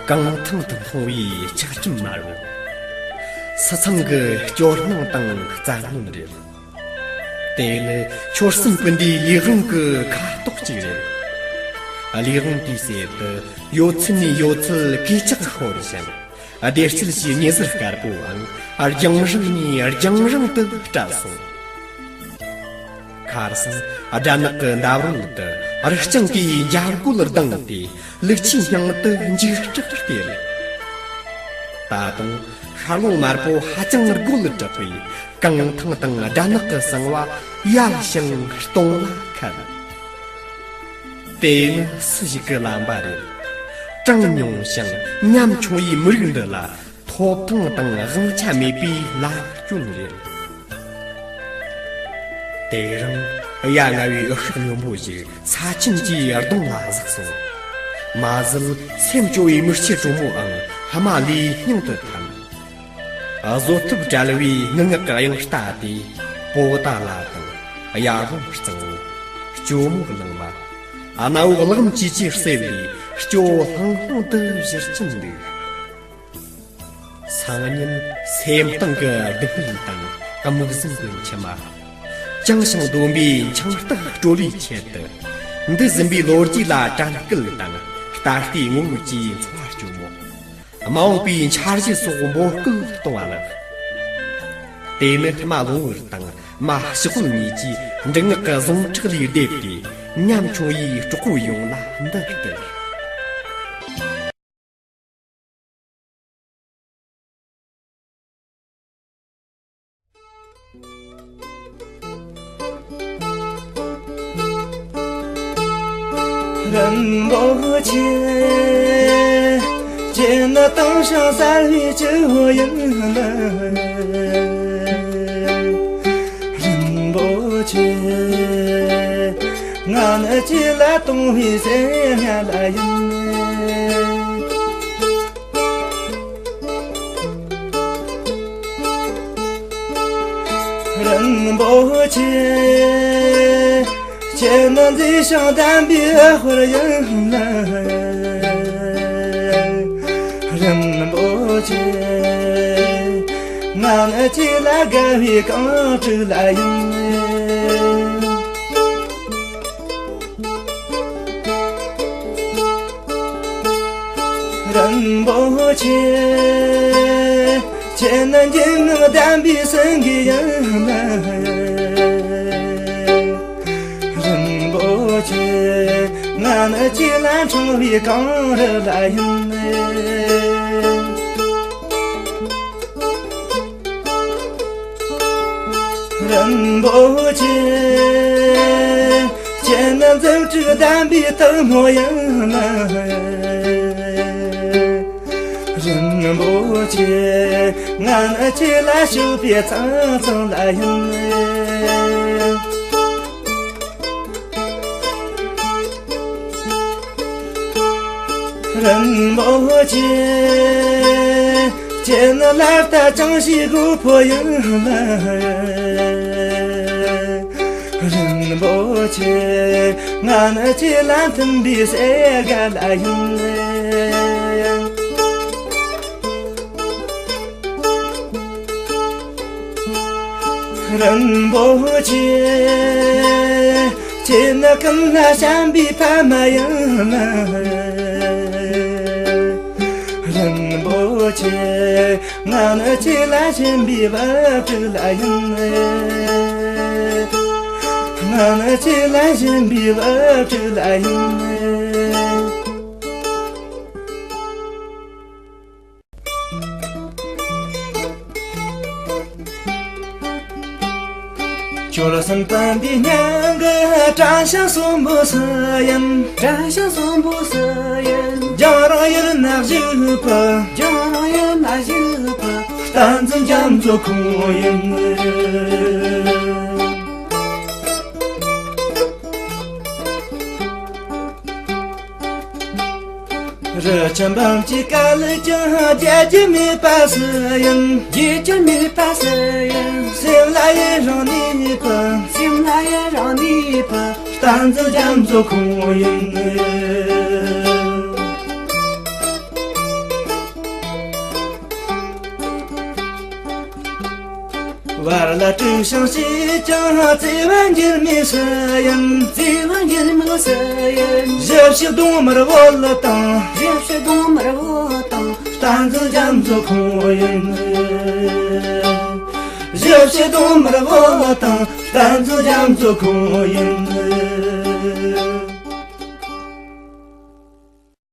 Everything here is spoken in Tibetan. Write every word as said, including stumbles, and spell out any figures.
གངས་ཐང་དུ་ལྷུང་བའི་ལྕགས་ཁྲིམས་དམར་པོ། སི་ཚང་གི་སྐྱོ་སྣང་དང་རྩ་རྔོན་རེད། དེ་ནི་ཆོལ་གསུམ་སྤུན་ཟླའི་ལས་དབང་གི་ཁ་དོག་ཅིག་རེད། ལས་དབང་དེའི་གསེབ་ཏུ་ཡོད་ཚད་ནས་ཡོད་ཚད་གོས་ཆག་ཤོར་ཞིང་། བདེ་སྐྱིད་ཀྱི་ཉི་ཟེར་དཀར་པོའང་རྒྱང་རིང་ནས་རྒྱང་རིང་དུ་བསྐྲད་སོང་། ཁ་སང་སྦྲ་ནག་གི་འདབས་རོལ་དུ་རི་སྤྱང་གིས་འཇའ་རྒོད་ལྡང་སྟེ་ལུག་ཁྱུའི་སྙིང་དུ་འཇིགས་སྐྲག་སྟེར། ད་དུང་ཤར་རླུང་དམར་པོ་ཧ་ཅང་རྒོད་དྲགས་པས་གངས་ཐང་དང་སྦྲ་ནག་གི་གསང་བ་ཡལ་ཞིང་སྟོང་ལ་ཁད། དེ་ནི་སུ་ཞིག་གི་ལམ་པ་རེད། གྲངས་ཉུང་ཞིང་ཉམ་ཆུང་བའི་མི་རིགས་འདི་ལ་ཐོབ་ཐང་དང་དབང་ཆ་མེད་པའི་ལམ་སྐྱོན་རེད། དེ་རིང་གཡའ་ང་བའི་འུ་ཤག་སྨྱོན་པོ་ཞིག་ས་ཆེན་གྱི་གདོང་ལ་ཟགས་སོང་། མ་ཟད་སེམས་སྐྱོ་བའི་མི་སྐྱེ་གྲོགས་མོའང་ལྷ་མ་ལུས་སྙིང་དུ་འཐིམ། བཟོད་ཐུབ་བྲལ་བའི་ངུ་ངག་གི་དབྱངས་རྟ་དེ་པོ་ཏཱ་ལ་དང་གཡའ་ལུང་གཙང་བོ། སྐྱོ་མོ་གླང་མ། གནའ་བོའི་གླགས་བམ་བཅས་ཀྱི་གསེབ་ལས་སྐྱོ་ལྷང་ལྷང་དུ་བཞུར་གྱིན་འདུག། སང་ཉིན་སེམས་གཏིང་གི་སྡུག་བསྔལ་དང་དམུ་ཟིང་གི་མཆི་མ། བཅིངས་ཤིང་སྡོམ་པའི་འཆིང་ཐག་སྤྲོད་ལུས་ཆེད་དུ། འདས་ཟིན་པའི་ལོ་རྒྱུས་ལ་དྲན་སྐུལ་དང་ད་ལྟའི་ངོ་བོ་བཅས་འཚོ་བ་སྐྱོ་མོ། མ་འོངས་པའི་འཆར་གཞི་སོགས་འབོད་སྐུལ་གཏོང་བ་ལགས། དེ་ནི་རྨ་ལུང་བར་དང་རྨ་ཞོག་གཉིས་ཀྱིས་འབྲི་ངག་གི་ཟུངས་ཁྲག་ལས་བརྡེབས་ཏེ་ཉམ་ཆུང་བའི་གྲོགས་པོ་ཡོངས་ལ་འདི་ལྟར། རིན་པོ་ཆེ། ཁྱེད་ནི་དྭངས་ཤིང་གསལ་བའི་སྤྱི་བོ་ཡིན་ལ། རིན་པོ་ཆེ། ང་ནི་ཁྱེད་ལ་དུང་བའི་སེམས་ལ་ཡིན། རིན་པོ་ཆེ། ཁྱེད་ནི་མཛེས་ཤིང་དམ་པའི་དཔལ་ཡིན་ལ། རིན་པོ་ཆེ། ང་ནི་ཁྱེད་ལ་དགའ་བའི་རྐང་དྲུག་ལ་ཡིན། རིན་པོ་ཆེ། ཁྱེད་ནི་འཇིགས་ངང་ལྡན་པའི་སེང་གེ་ཡིན་ལ། རིན་པོ་ཆེ། ང་ནི་ཁྱེད་ལ་འཁྲུངས་པའི་གངས་རི་ལ་ཡིན། རིན་པོ་ཆེ། ཁྱེད་ནི་འཛུམ་དྲུག་ལྡན་པའི་སྟག་མོ་ཡིན། རིན་པོ་ཆེ། ང་ནི་ཁྱེད་ལ་ཕྱུག་པའི་ཚང་ཚང་ལ་ཡིན། རིན་པོ་ཆེ། ཁྱེད་ནི་ལར་ལྟ་ཅང་ཤེས་དགོས་ཕོ་ཡིན་ལ། རིན་པོ་ཆེ། ང་ནི་ཁྱེད་ལ་མཐུན་པའི་སྲས་དགའ་ལ་ཡིན། རིན་པོ་ཆེ། ཁྱེད་ནི་ཀུན་ལ་བྱམས་པའི་ཕ་མ་ཡིན། རིན་པོ་ཆེ། ང་ནི་ཁྱེད་ལ་སྦྱིན་པའི་བུ་ཕྲུག་ལ་ཡིན། ང་ནི་ཁྱེད་ལ་སྦྱིན་པའི་བུ་ཕྲུག་ལ་ཡིན། ཁྱོད་སེམས་དཔའ་འདི་སྙིང་གི་དྲན་ཤིང་གསོན་པོ་སུ་ཡིན། དྲན་ཤིང་གསོན་པོ་སུ་ཡིན། རྒྱང་རིང་ཡུལ་ན་བཞུགས་པ། རྒྱང་རིང་ཡུལ་ན་བཞུགས་པ། བསྟན་འཛིན་རྒྱ་མཚོ་ཁོང་ཡིན། རི་ཆེན་འབུམ་གྱི་སྐད་ལ་ཀྱང་བརྗེད་རྒྱུ་མེད་པ་སུ་ཡིན། བརྗེད་རྒྱུ་མེད་པ་སུ་ཡིན། སེམས་ལ་ཡི་རང་ནུས་པ། སེམས་ལ་ཡི་རང་ནུས་པ། བསྟན་འཛིན་རྒྱ་མཚོ་ཁོང་ཡིན། བར་ལ་དཀྲུག་ཤིང་བྱས་ཀྱང་བརྩེ་བ་འགྱུར་མེད་སུ་ཡིན། བརྩེ་བ་འགྱུར་མེད་སུ་ཡིན། བཞི་བཅུ་གདུང་དམར་བོ་ལ་དང་། བཞི་བཅུ་གདུང་དམར་བོ་དང་། རྟ་མཛོ་རྒྱ་མཚོ་ཁོང་ཡིན། བཞི་བཅུ་གདུང་དམར་བོ་ལ་དང་། རྟ་མཛོ་རྒྱ་མཚོ་ཁོང་ཡིན།